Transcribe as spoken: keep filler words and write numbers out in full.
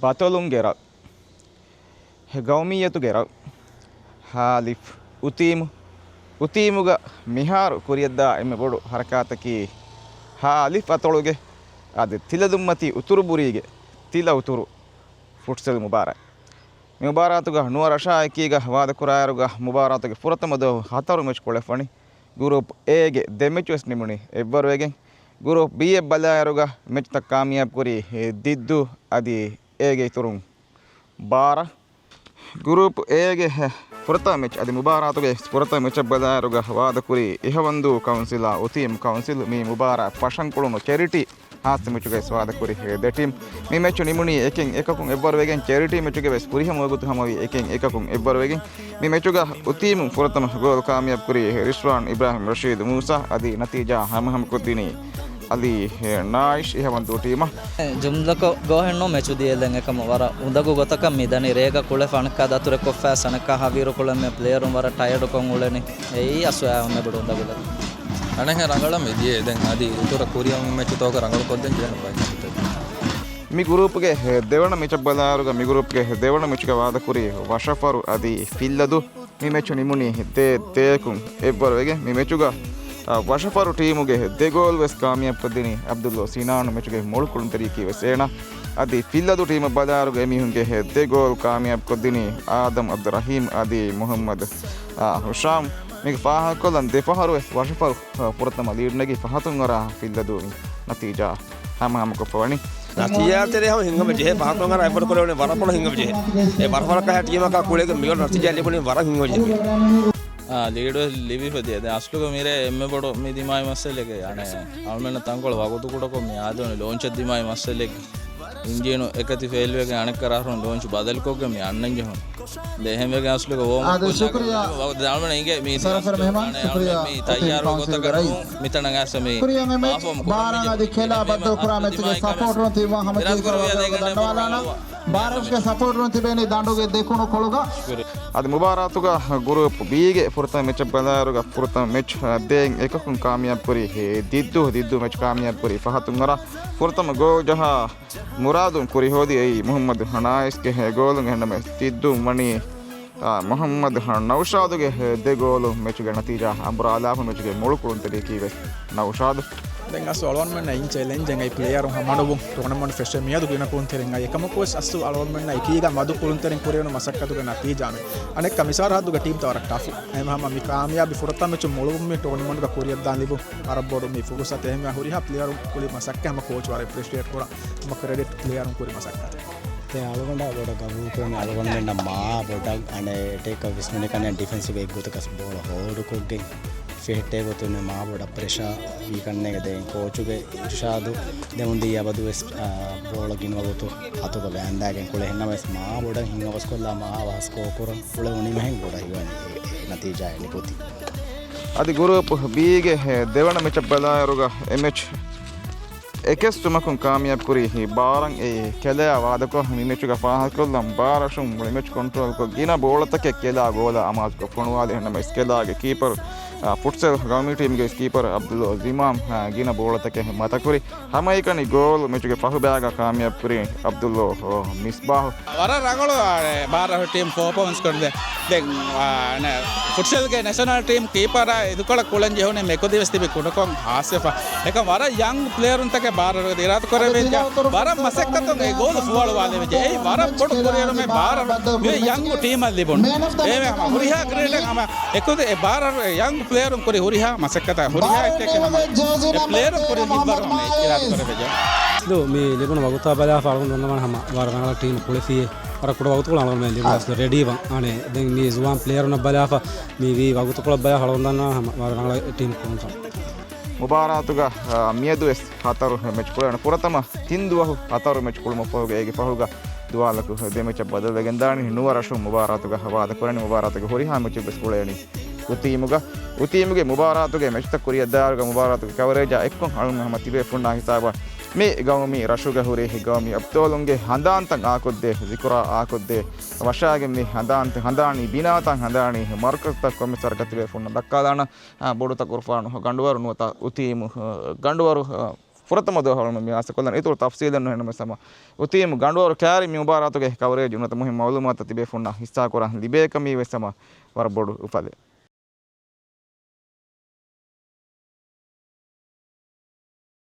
އަތޮޅުންގެ ރަށް، ގައުމިއްޔަތުގެ ރަށް، ހާލިފް އުތީމު. އުތީމުގަ މިހާރު ކުރިޔަށްދާ އެންމެ ބޮޑު ހަރަކާތަކީ ހާލިފް އަތޮޅުގެ އަދި ތިލަދުންމަތީ އުތުރުބުރީގެ ތިލަ އުތުރު ފުޓްސަލް މުބާރާތް. މި މުބާރާތުގަ ނުވަ ރަށާ އެކީގަ ވާދަކުރާއިރުގަ މުބާރާތުގެ ފުރަތަމަ ދުވަހު ހަތަރު މެޗް ކުޅެފަނި. ގުރޫޕް އޭގެ ދެ މެޗު ވެސް ނިމުނީ އެއްވަރުވެގެން. ގުރޫޕް ބީއަށް ބަލާއިރުގަ މެޗްތައް ކާމިޔާބުކުރީ ދިއްދޫ އަދި އޭގެ އިތުރުން ބާރަ. ގުރޫޕް އޭގެ ފުރަތަމަ މެޗް އަދި މުބާރާތުގެ ފުރަތަމަ މެޗަށް ބަލާއިރުގަ ވާދަކުރީ އިހަވަންދޫ ކައުންސިލާ އުތީމް ކައުންސިލް. މި މުބާރާތް ފަށަން ކުޅުނު ޗެރިޓީ ހާއްސަ މެޗުގައި ވެސް ވާދަކުރި ދެ ޓީމް. މި މެޗު ނިމުނީ އެކެއް އެކަކުން އެއްވަރުވެގެން. ޗެރިޓީ މެޗުގެ ވެސް ފުރިހަމަ ވަގުތު ހަމަވީ އެކެއް އެކަކުން އެއްވަރުވެގެން. މި މެޗުގަ އުތީމު ފުރަތަމަ ގޯލް ކާމިޔާބު ކުރީ ރިޝްވާން އިބްރާހިމް ރަޝީދު މޫސާ އަދި ނަތީޖާ ހަމަހަމަކޮށްދިނީ އަލީ ނާއިޝް އިހަވަންދޫ ޓީމަށް. ޖުމްލަކޮށް ގޯހެއްނު މެޗު ދިޔައެލެން އެކަމަށް ވަރަށް އުނދަގޫ ގޮތަކަށް މިދަނީ. ރޭގަ ކުޅެފަ އަނެއްކާ ދަތުރެއް ކޮށްފަ އަނެއްކާ ހަވީރު ކުޅެން މި ޕްލޭޔަރުން ވަރަށް ޓަޔަޑުކޮށް އުޅެނީ. އެއީ އަސްވަޔާ މެ ބޮޑު އުނދަގުލެއް. އަނެއްހެން ރަނގަޅަށް މި ދިޔަ ދެން އަދި އިތުރަށް ކުރިއަށް މެޗުތަކަށް ރަނގަޅު ކޮށްދޭން ޖެހޭނެ ބައެއް ކަންތައް. މި ގުރޫޕްގެ ދެވަނަ މެޗަށް ބަލާއިރުގަ މި ގުރޫޕްގެ ދެވަނަ މެޗުގަ ވާދަކުރީ ވަށަފަރު އަދި ފިއްލަދޫ. މި މެޗު ނިމުނީ ދޭ ދޭއަކުން އެއްވަރުވެގެން. މި މެޗުގަ، އަ، ވަށަފަރު ޓީމުގެ ދެ ގޯލް ވެސް ކާމިޔާބުކޮށްދިނީ އަބްދުﷲ ސިނާނު. މެޗުގެ މޮޅު ކުޅުންތެރިޔަކީ ވެސް އޭނާ. އަދި ފިއްލަދޫ ޓީމަށް ބަލާއިރުގަ އެމީހުންގެ ދެ ގޯލް ކާމިޔާބުކޮށްދިނީ އާދަމް އަބްދުއްރަހީމް އަދި މުހައްމަދު، އާ، ހުޝާމް. މީގެ ފާހަގަކޮށްލަން ދެ ފަހަރު ވެސް ވަށަފަރު، އާ، ފުރަތަމަ ލީޑް ނެގި ފަހަތުން އަރާ ފިއްލަދޫ ނަތީޖާ ހަމަހަމަކޮށްފަވަނީ. ނަތީޖާ ތެރޭ ހަމަ ހިނގަމަޖެހޭ، ފަހަތުން އަރާ އެއްވަރު ކުރެވުނީ ވަރަށް ބޮޑަށް ހިނގަމަޖެހޭ. އެ ވަރަށް ވަރަކަށް ޓީމަކާ ކުޅޭގެ މިވަރު ނަތީޖާ ލިބުނީ ވަރަށް ހިނގަމަޖެހޭ. އާ، ލީޑު ލިބިފަ ދިޔަ. ދެން އަސްލުގަ މިރޭ އެންމެ ބޮޑު މި ދިމާވި މައްސަލައެއް އަނެއް އަޅުމެންނަށް ތަންކޮޅެއް ވަގުތު ކުޑަކޮށް މި އާދެވުނީ ލޯންޗެއް ދިމާވި މައްސަލައެއް. އިންޖީނު އެކަތި ފެއިލްވެގެން އަނެއްކާ ރަށުން ލޯންޗު ބަދަލުކޮށްގެން މި އަންނަން ޖެހުނު. ދެ އެހެންވެގެން އަސްލުގަ ވޯމް އަޕް ކޮށްލާ ދެ އަޅުމެން އިނގޭ މީ ސަރަފަރު މެހެމާން އަނެއް އަޅުމެން މީ ތައްޔާރު ގޮތަކަށް ނޫން. މިތަނަށް އައިސް މީ ޕާފޯމް ކުރަން މި ޖެހުނު. ބާރާ އަދި ކެލާ ބައްދަލު ކުރާ މެޗުގެ ސަޕޯޓުން ތިއްވާ ހަމަ އަދި މުބާރާތުގަ ގުރޫޕް ބީގެ ދެވަނަ މެޗުގަ ވާދަކުރީ ވަށަފަރު ޓީމުގެ ދަނޑުގެ ދެކުނު ކޮޅުގަ. އަދި މުބާރާތުގަ ގުރޫޕް ބީގެ ފުރަތަމަ މެޗަށް ބަލާއިރުގަ ފުރަތަމަ މެޗް ދޭއް އެކަކުން ކާމިޔާބު ކުރީ ދިއްދޫ. ދިއްދޫ މެޗް ކާމިޔާބު ކުރީ ފަހަތުން އަރާ ފުރަތަމަ ގޯލް ޖަހާ މުރާދުން ކުރި ހޯދި އެއީ މުހައްމަދު ނާއިސްގެ ގޯލުން. އެހެންނަމަވެސް ދިއްދޫ ވަނީ، އާ، މުހައްމަދު ނައުޝާދުގެ ދެ ގޯލު މެޗުގެ ނަތީޖާ އަނބުރާލާފަ. މެޗުގެ މޮޅު ކުޅުންތެރިޔަކީ ވެސް ނައުޝާދު. ދެން އަސްލު އަޅުގަނޑުމެންނަށް އިން ޗެލެންޖެއް އައި ޕްލޭޔަރުން ހަމަނުވުން ޓޫނަމެންޓް ފެށޭ މިއަދު ގިނަ ކުޅުންތެރިން އައި އެކަމަކުވެސް އަސްލު އަޅުގަނޑުމެންނަށް އެކީގަ މަދު ކުޅުންތެރިން ކުރިއެރުނު މަސައްކަތުގެ ނަތީޖާމެ. އަނެއްކާ މި ސަރަހައްދުގެ ޓީމްތައް ވަރަށް ޓަފު. އެހެން ހަމަ މި ކާމިޔާބީ ފުރަތަމަ މެޗު މޮޅުވުމުން މި ޓޫނަމެންޓްގަ ކުރިއަށްދާން ލިބުން ވަރަށް ބޮޑު މި ފުރުސަތު. އެހެންވެ ހުރިހާ ޕްލޭޔަރުން ކުރި މަސައްކަތް ހަމަ ކޯޗް ވަރަށް އެޕްރިޝިއޭޓް ކުރާ. ހަމަ ކްރެޑިޓް ޕްލޭޔަރުން ކުރި މަސައްކަތަށް. ދެން އަޅުގަނޑާ ބޮޑަށް ގަބޫލުކުރަނީ އަޅުގަނޑުމެންނަށް މާ ބޮޑަށް އަނެއް އެޓޭކަށް ވިސްނުނީ ކަންނޭނގެ ޑިފެންސިވް އެއްގޮތަކަށް ބޯޅަ ހޯލްޑްކޮށްގެން ފެހެއްޓޭ ގޮތުން މާ ބޮޑަށް ޕްރެޝާ ވީ ކަންނޭނގެ. ދެން ކޯޗުގެ އިރުޝާދު ދެމުން ދިޔަ އަބަދުވެސް، އާ، ބޯޅަ ގިނަ ވަގުތު ހަތުގަ ވައިންދާގެން ކުޅެ. އެހެންނަމަވެސް މާ ބޮޑަށް ހިތްހަވަސްކޮށްލާ މާ ވަހަސް ސްކޯ ކުރަން އުޅެވުނީމަ ހެން ބޮޑަށް ހީވަނީ އެ، އެ ނަތީޖާއެއް ނިކުތީ. އަދި ގުރޫޕް ބީގެ ދެވަނަ މެޗަށް ބަލާއިރުގަ އެ މެޗް އެކެއްސުމަކުން ކާމިޔާބު ކުރީ ބާރަން. އެ ކެލެއާ ވާދަކޮށް މި މެޗުގަ ފާހަގަކޮށްލަން ބާރަށުން މި މެޗް ކޮންޓްރޯލްކޮށް ގިނަ ބޯޅަތަކެއް ކެލާ ގޯލާ އަމާޒުކޮށް ފޮނުވާލި. އެހެންނަމަވެސް ކެލާގެ ކީޕަރު، އާ، ފުޓްސަލް ގައުމީ ޓީމްގެ ކީޕަރު އަބްދުﷲ ޒިމާމް، އާ، ގިނަ ބޯޅަތަކެއް މަތަކުރި. ހަމައެކަނި ގޯލް މެޗުގެ ފަހުބައިގަ ކާމިޔާބު ކުރީ އަބްދުﷲ މިސްބާހު. ވަރަށް ރަނގަޅު، އާ، ބާރަށު ޓީމް ފޯ ޕޮއިންޓްސް ކޮށްދޭ. ދެން، އާ، ފުޓްސަލްގެ ނެޝަނަލް ޓީމް ކީޕަރާ އިދުކޮޅަށް ކުޅެން ޖެހުނީ މެކުދިވެސް ތިބި ކުޑަކޮށް ހާސްވެފަ. އެކަމް ވަރަށް ޔަންގް ޕްލޭޔަރުންތަކެއް ބާރަށް އިރާދަކުރެވިއްޖެ. ވަރަށް މަސައްކަތުން އެ ގޯލު ފުވާޅުވާލެވިއްޖެ. އެއީ ވަރަށް ބޮޑު ކުރިއެރުމެއް ބާރަށް މި ޔަންގް ޓީމަށް ލިބުނު. އެހެންވެ ހަމަ ހުރިހާ ކްރިއެޓަރ ހަމަ އެކުދި އެ ބާރަށް ޔަންގް ޕްލޭޔަރުން ކުރި ހުރިހާ މަސައްކަތާ ހުރިހާ އެއްޗެއް ހަމަ އެ ޕްލޭޔަރުން ކުރި ހިތްވަރު ހަމަ އިރާދަކުރެވިއްޖެ. ދޯ މި ލިބުނު ވަގުތާ ބަލާފަ އަޅުގަނޑު ދަންނަވާނެ ހަމަ ވަރަށް ރަނގަޅަށް ޓީމް ކުޅެފިއޭ. ވަރަށް ކުޑަ ވަގުތުކޮޅު އަޅުގަނޑުމެން ލިބުނު އަސްލު ރެޑީވަން. އަނެއް ދެން މި ޒުވާން ޕްލޭޔަރުންނަށް ބަލާފަ މި ވީ ވަގުތުކޮޅަށް ބަލާފަ އަޅުގަނޑު ދަންނަވާނެ ހަމަ ވަރަށް ރަނގަޅަށް ޓީމް ކުޅުންކަން. މުބާރާތުގަ، އާ، މިއަދުވެސް ހަތަރު މެޗް ކުޅެވޭނެ. ފުރަތަމަ ތިން ދުވަހު ހަތަރު މެޗް ކުޅުމަށްފަހުގަ އޭގެ ފަހުގަ ދުވާލަކު ދެ މެޗަށް ބަދަލުވެގެންދާނީ. ނުވަ ރަށުން މުބާރާތުގަ ވާދަކުރަނީ. މުބާރާތުގެ ހުރިހާ މެޗެއްވެސް ކުޅޭނީ އުތީމުގަ. އުތީމުގެ މުބާރާތުގެ މެޗްތައް ކުރިއަށްދާއިރުގަ މުބާރާތުގެ ކަވަރޭޖާ އެއްކޮށް އަޅުން ހަމަ ތިބޭފުންނާ ހިސާބަށް މި ގައުމީ ރަށުގަ ހުރި ގައުމީ އަބްދޯލުންގެ ހަނދާންތައް އާކޮށްދޭ، ޒިކުރާ އާކޮށްދޭ، ވަށާގެން މި ހަނދާންތައް ހަނދާނީ، ބިނާތައް ހަނދާނީ، މަރުކަޒުތައް ކޮންމެސް ވަރަކަށް ތިބޭފުންނަށް ދައްކާލާނަން. އާ، ބޮޑު ތަކުރުފާނު ގަނޑުވަރު ނުވަތަ އުތީމު، އާ، ގަނޑުވަރު، އާ، ފުރަތަމަ ދުވަހު އަޅުމެން މި އާސަކޮށްލަން. އިތުރު ތަފްސީލެއް ނުހެންނަމަވެސް ހަމަ އޮތީމު ގަނޑުވަރު ކާރި މި މުބާރާތުގެ ކަވަރޭޖު ނުވަތަ މުހިންމު މައުލޫމާތު ތިބޭފުންނަށް ހިއްސާކުރަން ލިބޭކަމީ ވެސް ހަމަ ވަރަށް ބޮޑު އުފަލެއް.